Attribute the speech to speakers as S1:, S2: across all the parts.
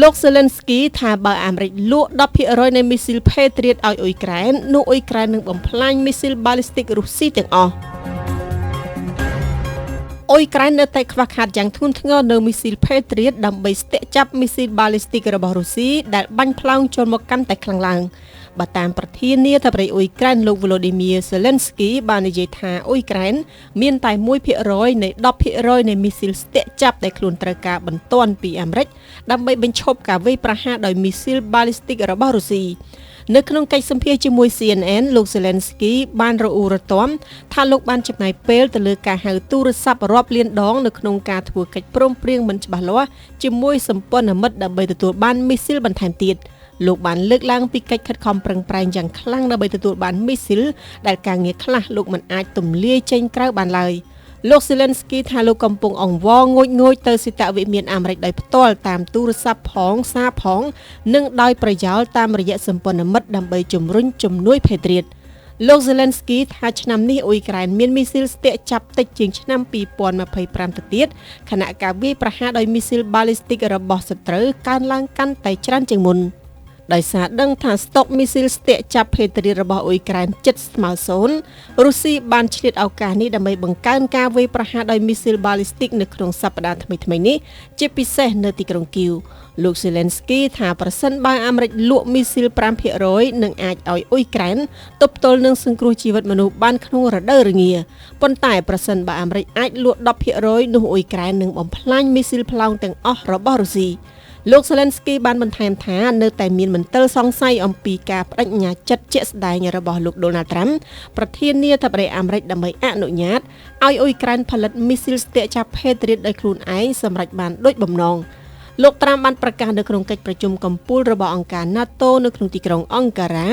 S1: លោក Zelensky ថាបើអាមេរិកលក់10%នៃមីស៊ីល Patriot ឲ្យអ៊ុយក្រែននោះអ៊ុយក្រែននឹងបំផ្លាញមីស៊ីលបាឡីស្ទិករុស្ស៊ីទាំងអស់។អ៊ុយក្រែននៅតែខ្វះខាតយ៉ាងធ្ងន់ធ្ងរនៅមីស៊ីល Patriot ដើម្បីស្ទាក់ចាប់មីស៊ីលបាឡីស្ទិករបស់រុស្ស៊ីដែលបាញ់ផ្លោងចូលមកកាន់តែខ្លាំងឡើងបើតាមប្រធានាធិបតីអ៊ុយក្រែនលោក Volodymyr Zelensky បាននិយាយថាអ៊ុយក្រែនមានតែ1%នៃ10%នៃមីស៊ីលស្ទាក់ចាប់ដែលខ្លួនត្រូវការបន្ទាន់ពីអាមេរិកដើម្បីបញ្ឈប់ការវាយប្រហារដោយមីស៊ីលបាឡីស្ទិករបស់រុស្ស៊ីនៅក្នុងកិច្ចសម្ភាសជាមួយ CNN លោក Zelensky បានរអ៊ូរទាំថាលោកបានចំណាយពេលទៅលើការហៅទូរស័ព្ទរាប់លានដងនៅក្នុងការធ្វើកិច្ចព្រមព្រៀងមិនច្បាស់លាស់ជាមួយសម្ព័ន្ធមិត្តដើម្បីទទួលបានមីស៊ីលបន្ថែមទៀតលោកបានលើកឡើងពីកិច្ចខិតខំប្រឹងប្រែងយ៉ាងខ្លាំងដើម្បីទទួលបានមីស៊ីលដែលការងារខ្លះលោកមិនអាចទម្លាយចេញក្រៅបានឡើយលោក Zelensky ថាលោកកំពុងអង្វរងួចងួចទៅសេតវិមានអាមេរិកដោយផ្ទាល់តាមទូរស័ព្ទផងសារផងនិងដោយប្រយោលតាមរយៈសម្ព័ន្ធមិត្តដើម្បីជំរុញជំនួយ Patriot លោក Zelensky ថាឆ្នាំនេះអ៊ុយក្រែនមានមីស៊ីលស្ទាក់ចាប់តិចជាងឆ្នាំ2025ទៅទៀតខណៈការវាយប្រហារដោយមីស៊ីលបាឡីស្ទិករបស់សត្រូវកើនឡើងកាន់តែច្រើនជាងមុនដោយសារដឹងថាស្តុកមីស៊ីលស្ទាក់ចាប់ Patriot របស់អ៊ុយក្រែនជិតស្មើសូន្យរុស្ស៊ីបានឆ្លៀតឱកាសនេះដើម្បីបង្កើនការវាយប្រហារដោយមីស៊ីលបាឡីស្ទិកនៅក្នុងសប្តាហ៍ថ្មីៗនេះជាពិសេសនៅទីក្រុងគីវលោក Zelensky ថាប្រសិនបើអាមេរិកលក់មីស៊ីល5%នឹងអាចឲ្យអ៊ុយក្រែនទប់ទល់នឹងសង្គ្រោះជីវិតមនុស្សបានក្នុងរដូវរងាប៉ុន្តែប្រសិនបើអាមេរិកអាចលក់10%នោះអ៊ុយក្រែននឹងបំផ្លាញមីស៊ីលផ្លោងទាំងអស់របស់រុស្ស៊ីលោក Zelensky បានបន្ថែមថានៅតែមានមន្ទិលសង្ស័យអំពីការបដិញ្ញាចិត្តជាក់ស្ដែងរបស់លោក Donald Trump ប្រធានាធិបតីអាមេរិកដើម្បីអនុញ្ញាតឲ្យអ៊ុយក្រែនផលិតមីស៊ីលស្ទាក់ចាប់ Patriot ដោយខ្លួនឯងសម្រេចបានដូចបំណងលោកត្រាំបានប្រកាសនៅក្នុងកិច្ចប្រជុំកំពូលរបស់អង្គការ NATO នៅក្នុងទីក្រុងអង្ការ៉ា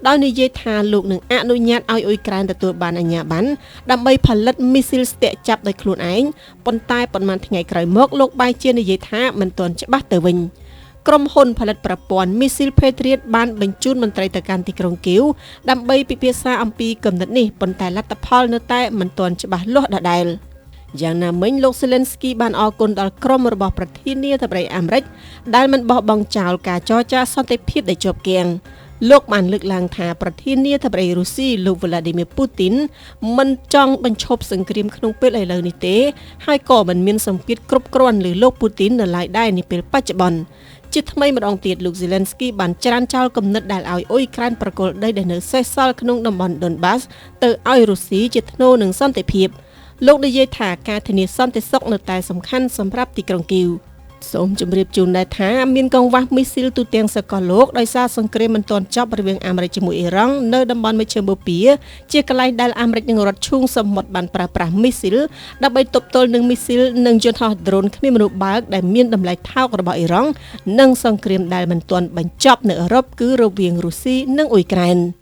S1: ដោយនិយាយថាលោកនឹងអនុញ្ញាតឲ្យអ៊ុយក្រែនទទួលបានអាជ្ញាប័ណ្ណដើម្បីផលិតមីស៊ីលស្ទាក់ចាប់ដោយខ្លួនឯងប៉ុន្តែប៉ុន្មានថ្ងៃក្រោយមកលោកបែរជានិយាយថាមិនទាន់ច្បាស់ទៅវិញក្រុមហ៊ុនផលិតប្រព័ន្ធមីស៊ីល Patriot បានបញ្ជូនមន្ត្រីទៅកាន់ទីក្រុងគីវដើម្បីពិភាក្សាអំពីគំនិតនេះប៉ុន្តែលទ្ធផលនៅតែមិនទាន់ច្បាស់លាស់ដដែលយ៉ាងណាមិញលោក Zelensky បានអរគុណដល់ក្រុមរបស់ប្រធានាធិបតីអាមេរិកដែលមិនបោះបង់ចោលការចរចាសន្តិភាពដែលជាប់គាំងលោកបានលើកឡើងថាប្រធានាធិបតីរុស្ស៊ីលោក Vladimir Putin មិនចង់បញ្ឈប់សង្គ្រាមក្នុងពេលឥឡូវនេះទេហើយក៏មិនមានសម្ពាធគ្រប់គ្រាន់លើលោក Putin នៅឡើយដែរនាពេលបច្ចុប្បន្នជាថ្មីម្ដងទៀតលោក Zelensky បានច្រានចោលគំនិតដែលឲ្យអ៊ុយក្រែនប្រគល់ដីដែលនៅសេសសល់ក្នុងតំបន់ Donbas ទៅឲ្យរុស្ស៊ីជាថ្នូរនឹងសន្តិភាពលោកនិយាយថាការធានាសន្តិសុខនៅតែសំខាន់សម្រាប់ទីក្រុងគីវសូមជម្រាបជូនដែរថាមានកង្វះមីស៊ីលទូទាំងសកលលោកដោយសារសង្គ្រាមមិនទាន់ចប់រវាងអាមេរិកជាមួយអ៊ីរ៉ង់នៅតំបន់មជ្ឈិមបូព៌ាជាកន្លែងដែលអាមេរិកនិងរដ្ឋឈូងសមុទ្របានប្រើប្រាស់មីស៊ីលដើម្បីទប់ទល់នឹងមីស៊ីលនិងយន្តហោះដ្រូនគ្មានមនុស្សបើកដែលមានតម្លៃថោករបស់អ៊ីរ៉ង់និងសង្គ្រាមដែលមិនទាន់បញ្ចប់នៅអឺរ៉ុបគឺរវាងរុស្ស៊ីនិងអ៊ុយក្រែន។